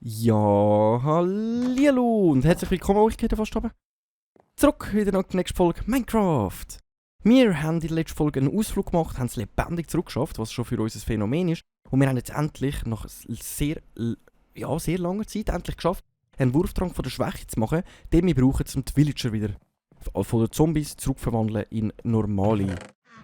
Ja, hallihallo und herzlich willkommen euch hier fast oben. Zurück wieder nach der nächsten Folge Minecraft. Wir haben in der letzten Folge einen Ausflug gemacht, haben es lebendig zurückgeschafft, was schon für uns ein Phänomen ist. Und wir haben jetzt endlich nach sehr langer Zeit endlich geschafft, einen Wurfdrang von der Schwäche zu machen, den wir brauchen, um die Villager wieder von den Zombies zurückverwandeln in normale.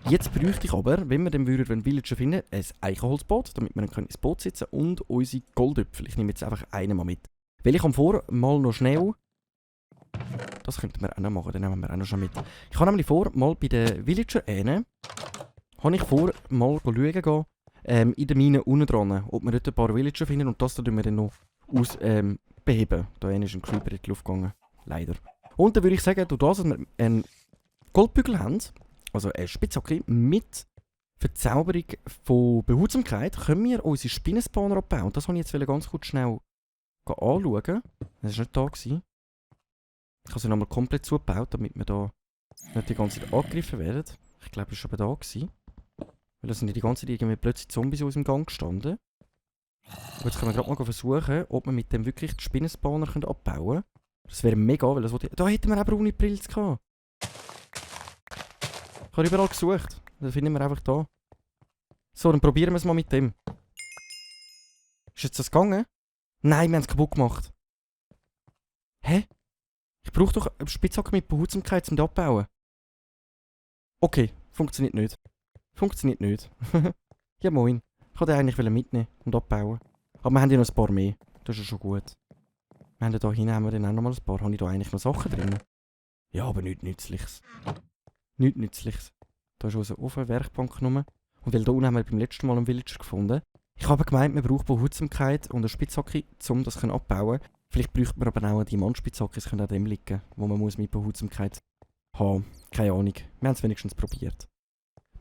Jetzt bräuchte ich aber, wenn wir den Villager finden, ein Eichenholzboot, damit wir dann ins Boot sitzen und unsere Goldäpfel. Ich nehme jetzt einfach einen mal mit. Weil ich mal noch schnell... Das könnten wir auch noch machen, den nehmen wir auch noch schon mit. Ich habe nämlich vor, mal bei den Villager mal schauen gehen, in der Mine unten dran, ob wir dort ein paar Villager finden und das tun wir dann noch beheben. Da ist ein Creeper in die Luft gegangen. Leider. Und dann würde ich sagen, durch das, dass wir einen Goldbügel haben, also eine Spitzhacke mit Verzauberung von Behutsamkeit, können wir unsere Spinnenspawner abbauen. Und das wollte ich jetzt ganz kurz schnell anschauen. Das war nicht da. Ich habe sie nochmal komplett zugebaut, damit wir da nicht die ganze Zeit angegriffen werden. Ich glaube, es war schon da. Weil da sind ja die ganze Zeit irgendwie plötzlich Zombies aus dem Gang gestanden. Aber jetzt können wir gerade mal versuchen, ob wir mit dem wirklich die Spinnenspawner abbauen können. Das wäre mega, weil das da hätten wir auch braune Pilze gehabt. Ich habe überall gesucht. Das finden wir einfach da. So, dann probieren wir es mal mit dem. Ist jetzt das gegangen? Nein, wir haben es kaputt gemacht. Hä? Ich brauche doch eine Spitzhacke mit Behutsamkeit zum Abbauen. Okay, funktioniert nicht. Funktioniert nicht. Ja moin. Ich wollte den eigentlich mitnehmen und abbauen. Aber wir haben ja noch ein paar mehr. Das ist ja schon gut. Wir haben ja da hinten auch noch mal ein paar. Habe ich da eigentlich noch Sachen drin? Ja, aber nichts Nützliches. Nichts Nützliches. Da ist unser Ofen, Werkbank genommen. Und weil da unten haben wir beim letzten Mal einen Villager gefunden. Ich habe gemeint, man braucht Behutsamkeit und eine Spitzhacke, um das abbauen. Vielleicht bräuchte man aber auch eine Diamantspitzhacke, es könnte an dem liegen, wo man muss mit Behutsamkeit haben. Keine Ahnung. Wir haben es wenigstens probiert.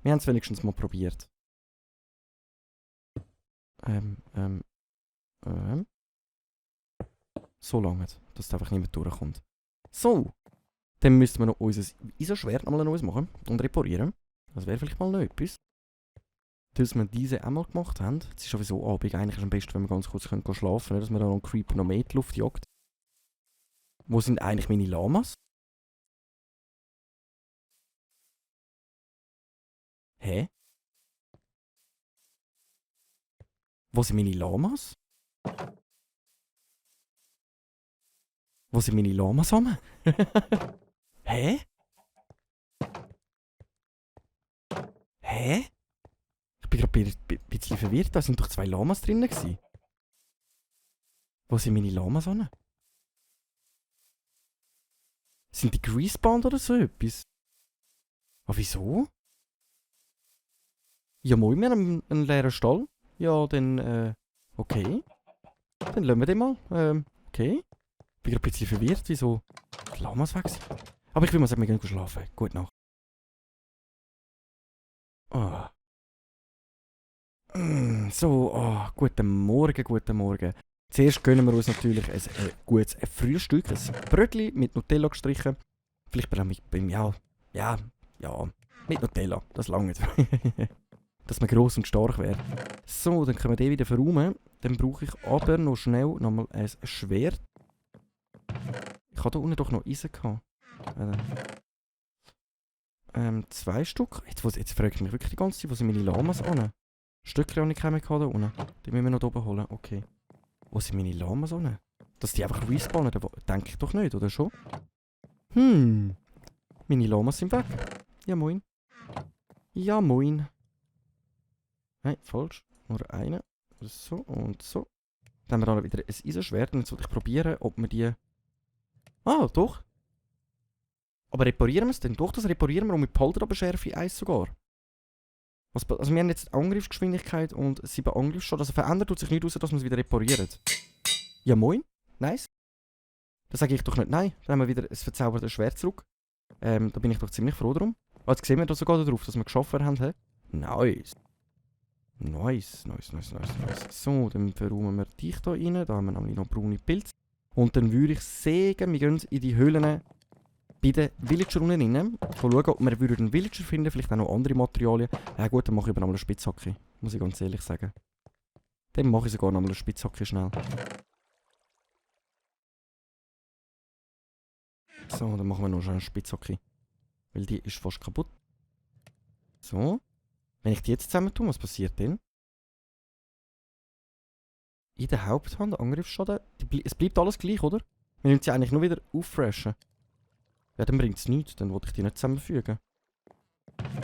Wir haben es wenigstens mal probiert. So lange, dass es einfach nicht mehr durchkommt. So. Dann müssten wir noch unser Eisenschwert nochmal neues machen und reparieren. Das wäre vielleicht mal noch etwas. Dass wir diese einmal gemacht haben. Es ist sowieso Abend. Eigentlich ist es am besten, wenn wir ganz kurz schlafen können, dass wir da noch einen Creeper noch mehr in die Luft jagt. Wo sind eigentlich meine Lamas? Hä? Wo sind meine Lamas? Wo sind meine Lamas rum? Hä? Hä? Ich bin gerade ein bisschen verwirrt, da sind doch 2 Lamas drin gewesen. Wo sind meine Lamas rum? Sind die respawned oder so etwas? Ah, wieso? Ja moin, wir haben einen leeren Stall. Ja, dann, okay. Dann lassen wir den mal. Okay. Ich bin gerade ein bisschen verwirrt, wieso die Lamas weg sind. Aber ich will mal sagen, wir gehen schlafen. Gute Nacht. Oh. Guten Morgen, guten Morgen. Zuerst gönnen wir uns natürlich ein gutes Frühstück. Ein Brötchen mit Nutella gestrichen. Vielleicht mit Nutella. Das langt. Dass man gross und stark wäre. So, dann können wir den wieder verräumen. Dann brauche ich aber noch schnell nochmal ein Schwert. Ich hatte da unten doch noch Eisen gehabt. 2 Stück. Jetzt frage ich mich wirklich die ganze Zeit, wo sind meine Lamas an? Stückchen habe ich keine mehr da unten. Die müssen wir noch oben holen. Okay. Wo sind meine Lamas an? Dass die einfach respawnen, denke ich doch nicht, oder schon? Meine Lamas sind weg. Ja moin. Ja moin. Nein, falsch. Nur eine. So und so. Dann haben wir dann wieder ein Eisenschwert. Und jetzt will ich probieren, ob wir die... Ah, doch. Aber reparieren wir es denn? Doch, das reparieren wir und mit Polterabschärfe 1 sogar. Also wir haben jetzt Angriffsgeschwindigkeit und 7 Angriffsschaden. Also verändert tut sich nicht, außer dass wir es wieder reparieren. Ja moin. Nice. Das sage ich doch nicht nein. Dann haben wir wieder ein verzaubertes Schwert zurück. Da bin ich doch ziemlich froh drum. Jetzt sehen wir da sogar drauf, dass wir geschafft haben. He? Nice. Nice. So, dann verräumen wir dich da rein. Da haben wir nämlich noch braune Pilze. Und dann würde ich sagen, wir gehen in die Höhlen bei den Villager unten rein. Schauen, ob wir einen Villager finden, vielleicht auch noch andere Materialien. Ja gut, dann mache ich aber nochmal eine Spitzhacke. Muss ich ganz ehrlich sagen. Dann mache ich sogar nochmal eine Spitzhacke schnell. So, dann machen wir noch schnell eine Spitzhacke. Weil die ist fast kaputt. So. Wenn ich die jetzt zusammen tue, was passiert denn? In der Haupthand, Angriffsschaden. Es bleibt alles gleich, oder? Wir müssen sie eigentlich nur wieder auffreshen. Ja, dann bringt es nichts. Dann wollte ich die nicht zusammenfügen.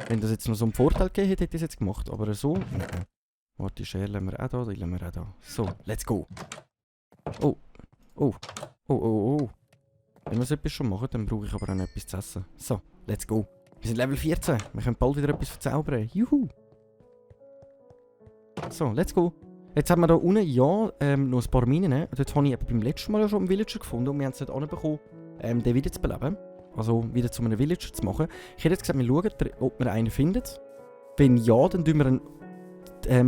Wenn das jetzt noch so einen Vorteil gegeben hätte, hätte ich es jetzt gemacht. Aber so, nein. Warte, die Schere lassen wir auch da, die lassen wir auch da. So, let's go. Oh. Oh. Oh, oh, oh. Wenn wir so etwas schon machen, dann brauche ich aber auch noch etwas zu essen. So, let's go. Wir sind Level 14. Wir können bald wieder etwas verzaubern. Juhu. So, let's go. Jetzt haben wir hier unten ja noch ein paar Minen. Dort habe ich beim letzten Mal ja schon einen Villager gefunden und wir haben es nicht anbekommen, den wieder zu beleben. Also wieder zu einem Villager zu machen. Ich hätte jetzt gesagt, wir schauen, ob wir einen finden. Wenn ja, dann tun wir ihn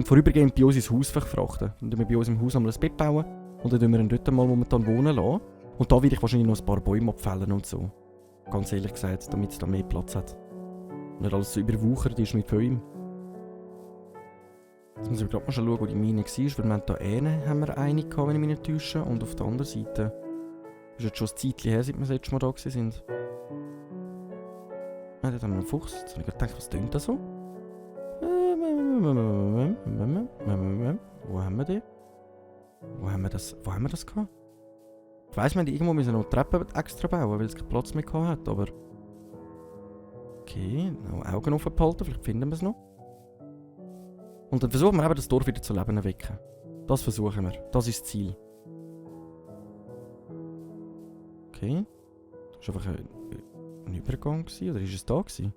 vorübergehend bei uns ins Haus verfrachten. Dann tun wir bei uns im Haus einmal ein Bett bauen und dann tun wir ihn dort mal momentan wohnen lassen. Und da werde ich wahrscheinlich noch ein paar Bäume abfällen und so. Ganz ehrlich gesagt, damit es da mehr Platz hat. Und nicht alles so überwuchert ist mit Bäumen. Jetzt muss ich gerade mal schauen, wo die Mine war, weil wir haben hier eine gehabt, wenn ich mich nicht täusche. Und auf der anderen Seite ist jetzt schon ein Zeitchen her, seit wir das letzte Mal da sind. Ah, dort haben wir einen Fuchs. Jetzt habe ich gerade gedacht, was tönt da so? Wo haben wir den? Wo haben wir das gehabt? Ich weiss, wir hätten irgendwo noch Treppen extra bauen, weil es keinen Platz mehr gehabt hat, aber... Okay, noch Augen offen behalten, vielleicht finden wir es noch. Und dann versuchen wir eben, das Dorf wieder zu Leben erwecken. Das versuchen wir. Das ist das Ziel. Okay. Das war einfach ein Übergang gewesen, oder ist es da gewesen?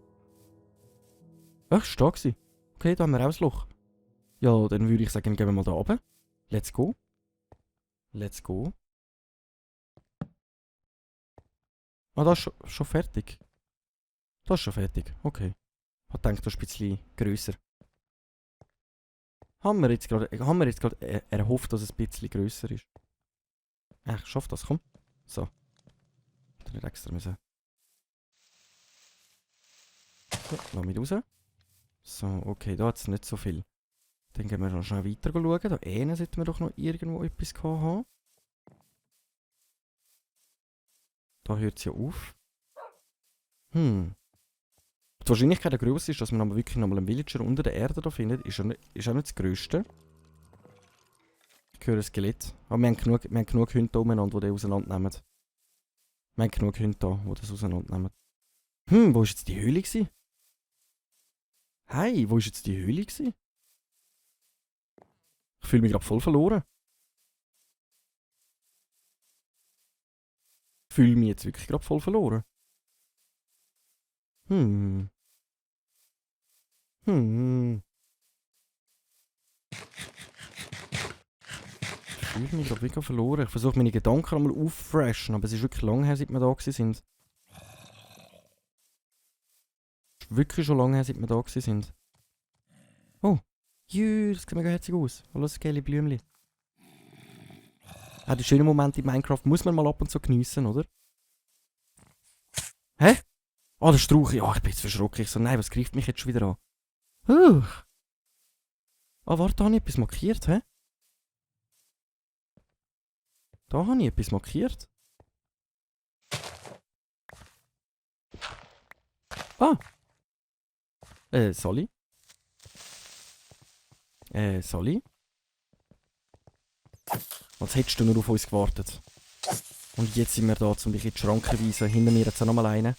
Ach, es war da gewesen. Okay, da haben wir auch ein Loch. Ja, dann würde ich sagen, gehen wir mal da runter. Let's go. Let's go. Ah, das ist schon fertig. Das ist schon fertig. Okay. Ich dachte, das ist ein bisschen grösser. Haben wir jetzt gerade erhofft, dass es ein bisschen grösser ist. Ich schaffe das, komm. So. Ich nicht extra müssen. So, lass mich raus. So, okay, da hat es nicht so viel. Dann gehen wir noch schnell weiter schauen. Da innen sollten wir doch noch irgendwo etwas haben. Da hört es ja auf. Die Wahrscheinlichkeit der Größe ist, dass man aber wirklich nochmal einen Villager unter der Erde da findet, ist auch nicht das Größte. Ich höre ein Skelett. Aber wir haben genug Hunde da umeinander, die das auseinandernehmen. Wir haben genug Hunde da, die das auseinandernehmen. Wo war jetzt die Höhle gewesen? Hey, wo war jetzt die Höhle gewesen? Ich fühle mich gerade voll verloren. Ich fühle mich jetzt wirklich gerade voll verloren. Ich fühle mich gerade wirklich verloren. Ich versuche meine Gedanken einmal auffreshen, aber es ist wirklich lange her, seit wir da sind. Es ist wirklich schon lange her, seit wir da sind. Oh, jü, das sieht mega herzig aus. Hallo, das geile Blümchen. Die schönen Momente in Minecraft muss man mal ab und zu geniessen, oder? Hä? Der Strauch. Ja, ich bin jetzt verschrocken. Ich so, nein, was greift mich jetzt schon wieder an? Warte, da habe ich etwas markiert, hä? Da habe ich etwas markiert. Sally? Sally? Was hättest du nur auf uns gewartet? Und jetzt sind wir da, um dich in die Schranke zu weisen. Hinter mir jetzt auch nochmal einen.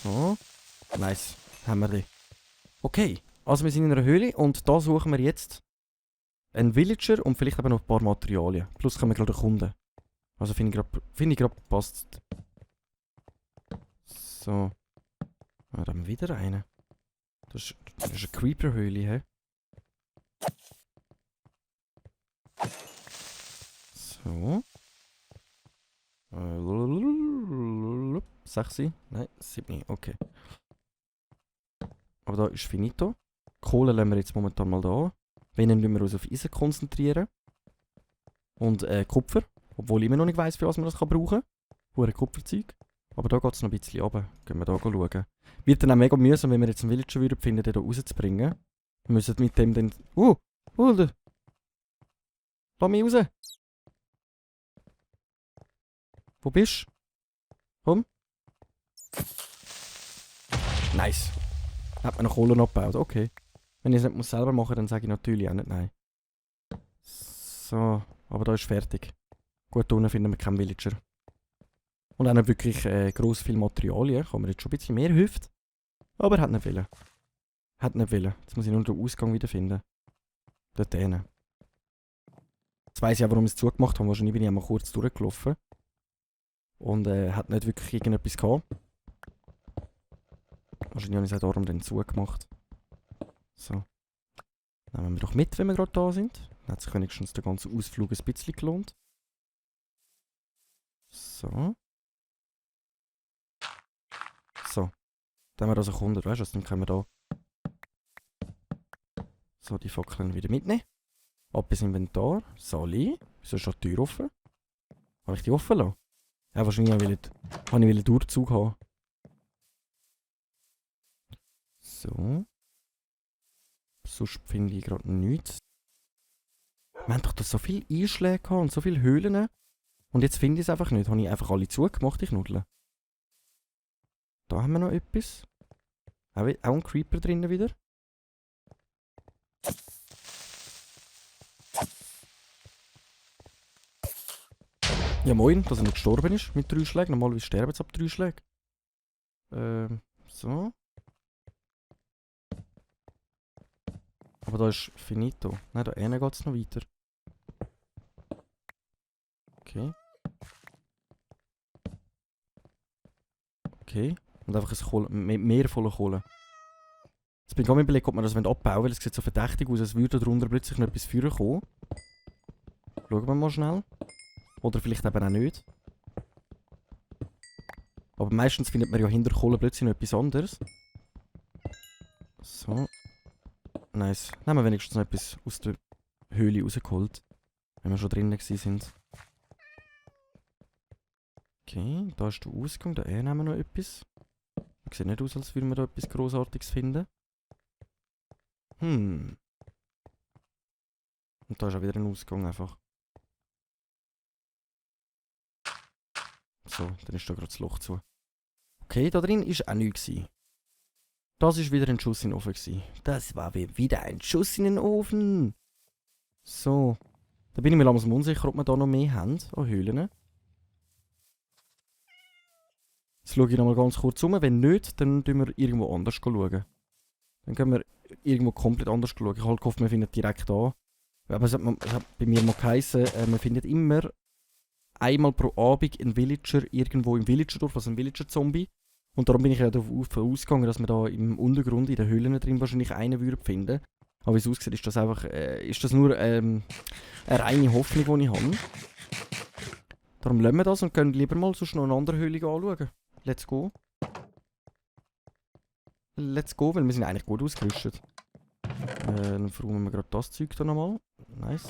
So. Nice. Haben wir die. Okay. Also wir sind in einer Höhle und da suchen wir jetzt einen Villager und vielleicht aber noch ein paar Materialien. Plus können wir gerade einen Kunden. Also finde ich gerade passt. So. Da haben wir wieder einen. Das ist eine Creeper-Höhle, hä? So. 6? Nein, 7. Okay. Aber da ist finito. Kohle lassen wir jetzt momentan mal da. Wenn wir uns auf Eisen konzentrieren. Und Kupfer. Obwohl ich immer noch nicht weiss, für was man das brauchen kann. Hure Kupferzeug. Aber da geht es noch ein bisschen runter. Gehen wir da schauen. Wird dann auch mega mühsam, wenn wir jetzt einen Villager würden finden, den hier rauszubringen. Wir müssen mit dem dann... Lass mich raus! Wo bist du? Komm! Nice! Hat man noch Kohle abgebaut, okay. Wenn ich es nicht selber machen muss, dann sage ich natürlich auch nicht nein. So, aber da ist fertig. Gut, unten finden wir keinen Villager. Und auch nicht wirklich gross viel Materialien. Kann man jetzt schon ein bisschen mehr Hüft. Aber er hat nicht wollen. Hat nicht wollen. Jetzt muss ich nur den Ausgang wiederfinden. Dort hinten. Jetzt weiss ich auch, warum ich es zugemacht habe. Wahrscheinlich bin ich einmal kurz durchgelaufen. Und hat nicht wirklich irgendetwas gehabt. Wahrscheinlich habe ich es auch darum dann zugemacht. So. Nehmen wir doch mit, wenn wir gerade da sind. Dann hat sich wenigstens der ganze Ausflug ein bisschen gelohnt. So. So. Dann haben wir also 100, weißt du, dann können wir da so die Fackeln wieder mitnehmen. Ab ins Inventar. Sali. Wieso ist schon die Tür offen? Habe ich die offen lassen? Ja, wahrscheinlich habe ich einen Durchzug haben. So. Sonst finde ich gerade nichts. Wir haben doch da so viele Einschläge gehabt und so viele Höhlen. Und jetzt finde ich es einfach nicht. Habe ich einfach alle zugemacht, die Knuddeln. Da haben wir noch etwas. Auch ein Creeper drinnen wieder. Ja moin, dass er nicht gestorben ist mit 3 Schlägen. Normalerweise sterben sie ab 3 Schlägen. So. Aber da ist finito. Nein, da hinten geht es noch weiter. Okay. Okay. Und einfach ein Meer voller Kohle. Jetzt bin ich gerade überlegt, ob man das abbauen will, weil es sieht so verdächtig aus, als würde darunter plötzlich noch etwas Feuer kommen. Schauen wir mal schnell. Oder vielleicht eben auch nicht. Aber meistens findet man ja hinter Kohle plötzlich noch etwas anderes. So. Nice. Dann haben wir wenigstens noch etwas aus der Höhle rausgeholt. Wenn wir schon drinnen sind. Okay, da ist der Ausgang. Da haben wir noch etwas. Sieht nicht aus, als würden wir da etwas Grossartiges finden. Und da ist auch wieder ein Ausgang einfach. So, dann ist da gerade das Loch zu. Okay, da drin war auch nichts. Das war wieder ein Schuss in den Ofen. Das war wieder ein Schuss in den Ofen. So. Da bin ich mir langsam unsicher, ob wir da noch mehr haben an Höhlen. Jetzt schaue ich noch mal ganz kurz um. Wenn nicht, dann schauen wir irgendwo anders schauen. Dann gehen wir irgendwo komplett anders schauen. Ich habe halt gehofft, wir finden direkt da. Aber es hat bei mir mal geheißen, man findet immer einmal pro Abend einen Villager irgendwo im Villagerdorf, also ein Villager-Zombie. Und darum bin ich ja davon ausgegangen, dass wir da im Untergrund, in den Höhlen drin wahrscheinlich einen würden finden. Aber wie es aussieht, ist das einfach, ist das nur eine reine Hoffnung, die ich habe. Darum lassen wir das und können lieber mal sonst noch eine andere Höhle anschauen. Let's go. Let's go, weil wir sind eigentlich gut ausgerüstet. Dann verräumen wir gerade das Zeug da nochmal. Nice.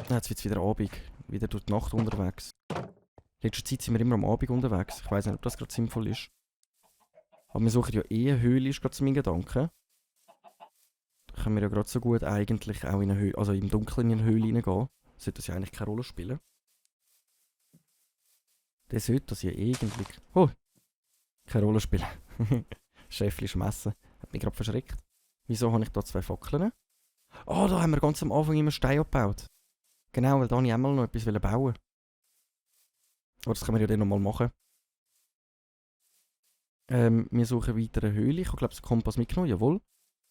Jetzt wird es wieder Abend. Wieder durch die Nacht unterwegs. In letzter Zeit sind wir immer am Abend unterwegs. Ich weiß nicht, ob das gerade sinnvoll ist. Aber wir suchen ja eh eine Höhle, ist gerade zu meinem Gedanken. Da können wir ja gerade so gut eigentlich auch in eine Höhle, also im Dunkeln in eine Höhle reingehen. Sollte das ja eigentlich keine Rolle spielen. Der sollte das ja eigentlich... Oh! Keine Rolle spielen. Schäfli schmessen. Hat mich gerade verschreckt. Wieso habe ich da 2 Fackeln? Oh, da haben wir ganz am Anfang immer Stein abgebaut. Genau, weil da wollte ich einmal noch etwas bauen. Aber das können wir ja dann nochmal machen. Wir suchen weiter eine Höhle. Ich habe glaube ich den Kompass mitgenommen, jawohl.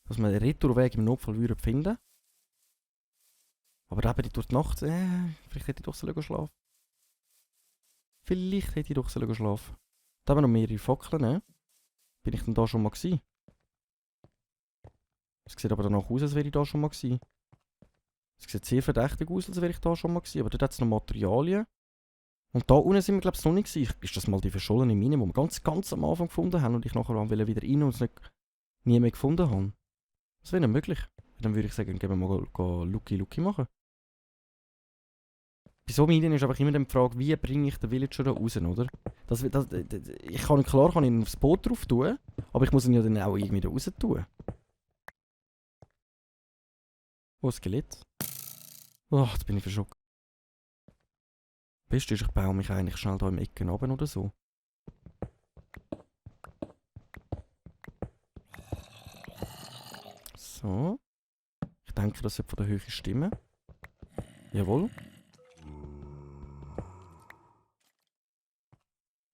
Dass wir den Retourweg im Notfall finden. Aber eben durch die Nacht, vielleicht hätte ich doch schlafen. Vielleicht hätte ich doch schlafen. Da haben wir noch mehrere Fackeln, ne? Bin ich denn da schon mal gewesen? Es sieht aber danach aus, als wäre ich da schon mal gewesen. Es sieht sehr verdächtig aus, als wäre ich da schon mal gewesen. Aber dort hat es noch Materialien. Und da unten sind wir glaube ich noch nicht gewesen. Ist das mal die verschollene Mine, die wir ganz am Anfang gefunden haben und ich nachher wieder rein und es nie mehr gefunden habe? Das wäre nicht möglich. Dann würde ich sagen, gehen wir mal Lucky machen. Bei so Minen ist einfach immer die Frage, wie bringe ich den Villager da raus, oder? Ich kann, klar kann ihn aufs Boot drauf tun, aber ich muss ihn ja dann auch irgendwie da raus tun. Oh, Skelett. Oh, jetzt bin ich verschockt. Beste ist, ich baue mich eigentlich schnell da im Ecken runter oder so. So. Ich denke, das sollte von der Höhe stimmen. Jawohl.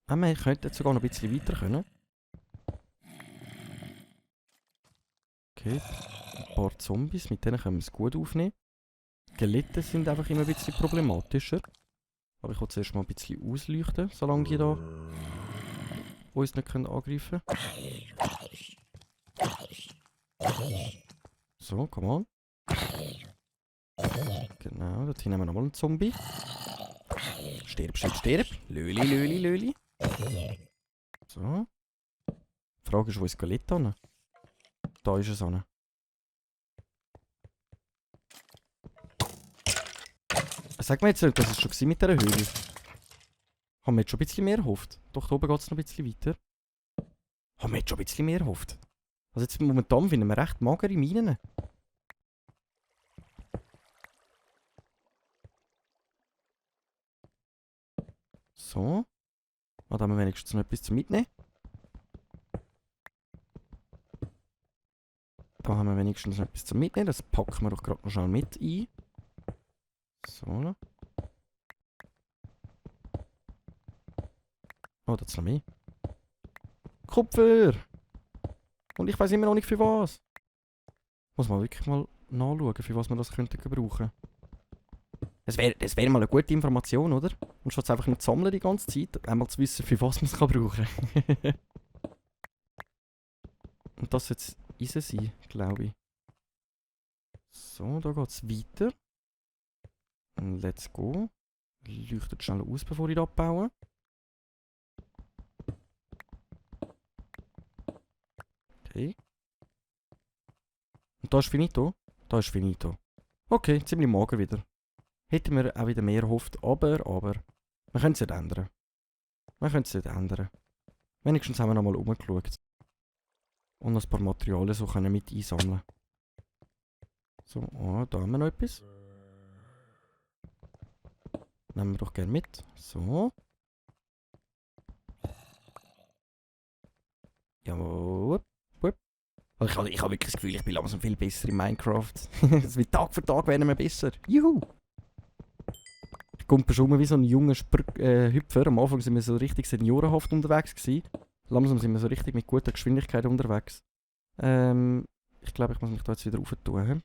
Wir könnten jetzt sogar noch ein bisschen weiter können. Okay. Ein paar Zombies, mit denen können wir es gut aufnehmen. Skelette sind einfach immer ein bisschen problematischer. Aber ich will zuerst mal ein bisschen ausleuchten, solange die da uns nicht angreifen können. So, come on. Genau, dort hinten haben wir nochmal einen Zombie. Stirb, stirb, stirb. Löli, Löli, Löli. So. Die Frage ist, wo ist das Skelett hin? Da ist es hin. Sag mir jetzt nicht, das war schon mit dieser Höhle. Haben wir jetzt schon ein bisschen mehr erhofft? Doch, da oben geht es noch ein bisschen weiter. Haben wir jetzt schon ein bisschen mehr erhofft? Also jetzt momentan finden wir recht magere Minen. So. Da haben wir wenigstens noch etwas zum Mitnehmen. Da haben wir wenigstens noch etwas zum Mitnehmen. Das packen wir doch gerade noch schnell mit ein. So. Oh, da ist noch mehr. Kupfer! Und ich weiß immer noch nicht für was. Muss man wirklich mal nachschauen, für was man das könnte gebrauchen. Das wär mal eine gute Information, oder? Und statt einfach nur zu sammeln die ganze Zeit, einmal zu wissen, für was man es brauchen kann. Und das jetzt Eisen sein, glaube ich. So, da geht es weiter. Und let's go. Leuchtet schnell aus, bevor ich das abbaue. Okay. Und da ist finito? Da ist finito. Okay, ziemlich mager wieder. Hätten wir auch wieder mehr erhofft, aber, wir können es nicht ändern. Wir können es nicht ändern. Wenigstens haben wir noch mal umgeschaut. Und noch ein paar Materialien so können mit einsammeln. So, da haben wir noch etwas. Nehmen wir doch gerne mit. So. Jawohl. Also ich habe wirklich das Gefühl, ich bin langsam viel besser in Minecraft. Es wird Tag für Tag werden wir besser. Juhu! Ich komme schon wie so ein junger Hüpfer. Am Anfang sind wir so richtig seniorenhaft unterwegs gewesen. Langsam sind wir so richtig mit guter Geschwindigkeit unterwegs. Ich glaube, ich muss mich da jetzt wieder rauf tun.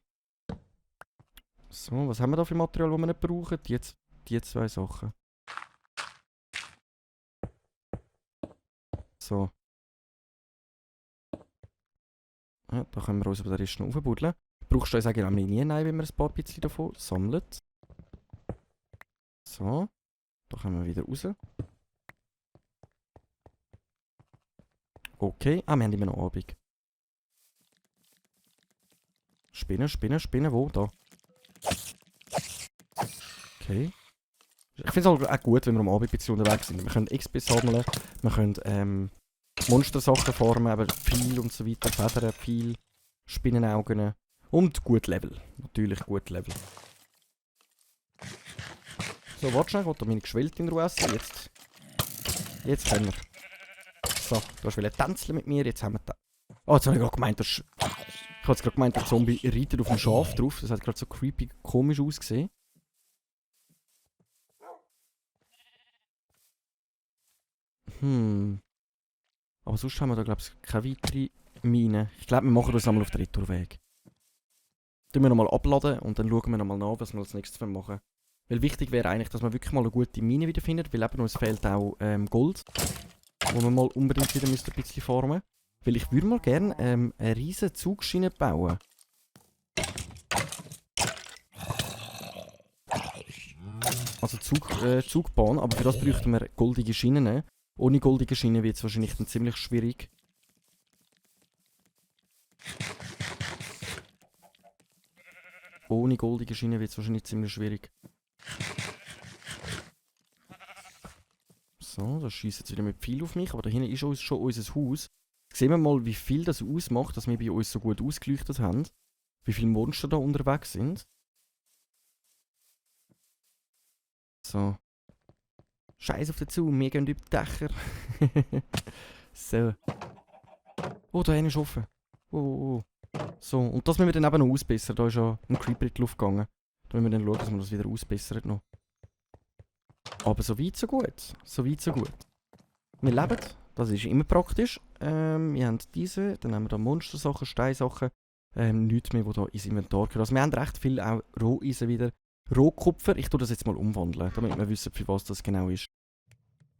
So, was haben wir da für Material, das wir nicht brauchen? Die zwei Sachen. So. Ja, da können wir uns aber den Rest noch aufbuddeln. Brauchst du uns eigentlich nie, nein, wenn wir ein paar bisschen davon sammeln. So. Da kommen wir wieder raus. Okay, wir haben immer noch Abend. Spinnen, wo? Da. Okay. Ich finde es auch gut, wenn wir am Abend ein bisschen unterwegs sind. Wir können XP sammeln, wir können Monstersachen farmen, aber viel und so weiter, Federn, viel, Spinnenaugen und gut Level. Natürlich gut Level. So, warte schnell, ich wollte meine Geschwellte in Ruhe essen. Jetzt können wir. So, du hast tänzeln mit mir, jetzt haben wir da. Oh, jetzt habe ich gerade gemeint, ich habe jetzt gerade gemeint, der Zombie reitet auf dem Schaf drauf. Das hat gerade so creepy, komisch ausgesehen. Aber sonst haben wir da, glaube ich, keine weitere Mine. Ich glaube, wir machen das einmal auf den Retourweg. Tun wir nochmal abladen und dann schauen wir nochmal nach, was wir als nächstes machen. Weil wichtig wäre eigentlich, dass man wirklich mal eine gute Mine wiederfindet, weil eben uns fehlt auch Gold, wo wir mal unbedingt wieder ein bisschen farmen. Weil ich würde mal gerne eine riesen Zugschiene bauen. Also Zugbahn, aber für das bräuchten wir goldige Schienen. Ohne goldige Schienen wird es wahrscheinlich dann ziemlich schwierig. Ohne goldige Schienen wird es wahrscheinlich ziemlich schwierig. So, da schießt jetzt wieder mit viel auf mich, aber da hinten ist schon unser Haus. Jetzt sehen wir mal, wie viel das ausmacht, dass wir bei uns so gut ausgeleuchtet haben. Wie viele Monster da unterwegs sind. So. Scheiß auf den Zaun, wir gehen über die Dächer. So. Oh, da hinten ist offen. Oh. So, und das müssen wir dann eben noch ausbessern. Da ist ja ein Creeper in die Luft gegangen. Da müssen wir dann schauen, dass wir das wieder ausbessern noch. Aber so weit, so gut. So weit, so gut. Wir leben. Das ist immer praktisch. Wir haben diese, dann haben wir da Monstersachen, Steinsachen. Nichts mehr, die da ins Inventar gehören. Also wir haben recht viel auch Roheisen wieder. Rohkupfer. Ich tue das jetzt mal umwandeln, damit wir wissen, für was das genau ist.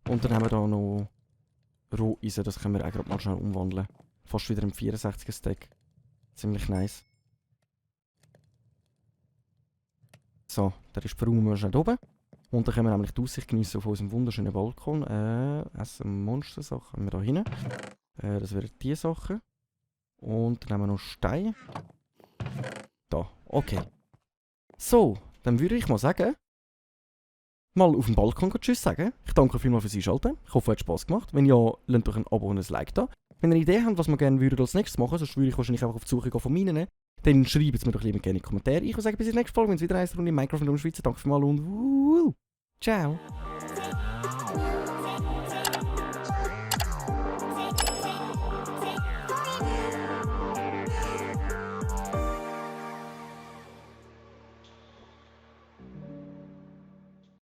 Und dann haben wir da noch Roheisen. Das können wir auch gerade mal schnell umwandeln. Fast wieder im 64er Stack. Ziemlich nice. So, der ist verräumen wir schnell oben. Und dann können wir nämlich die Aussicht geniessen auf unserem wunderschönen Balkon. Essen Monstersachen haben wir da hinten. Das wären die Sachen. Und dann haben wir noch Steine. Da, okay. So, dann würde ich mal sagen, mal auf dem Balkon Tschüss sagen. Ich danke vielmals fürs Einschalten. Ich hoffe, es hat Spass gemacht. Wenn ja, lasst doch ein Abo und ein Like da. Wenn ihr eine Idee habt, was wir gerne würden als nächstes machen, sonst würde ich wahrscheinlich einfach auf die Suche gehen von meinen, dann schreibt es mir doch lieber gerne in die Kommentare. Ich würde sagen, bis in der nächsten Folge, wenn es wieder heißt, Runde Minecraft und Schweizer. Danke vielmals und ciao.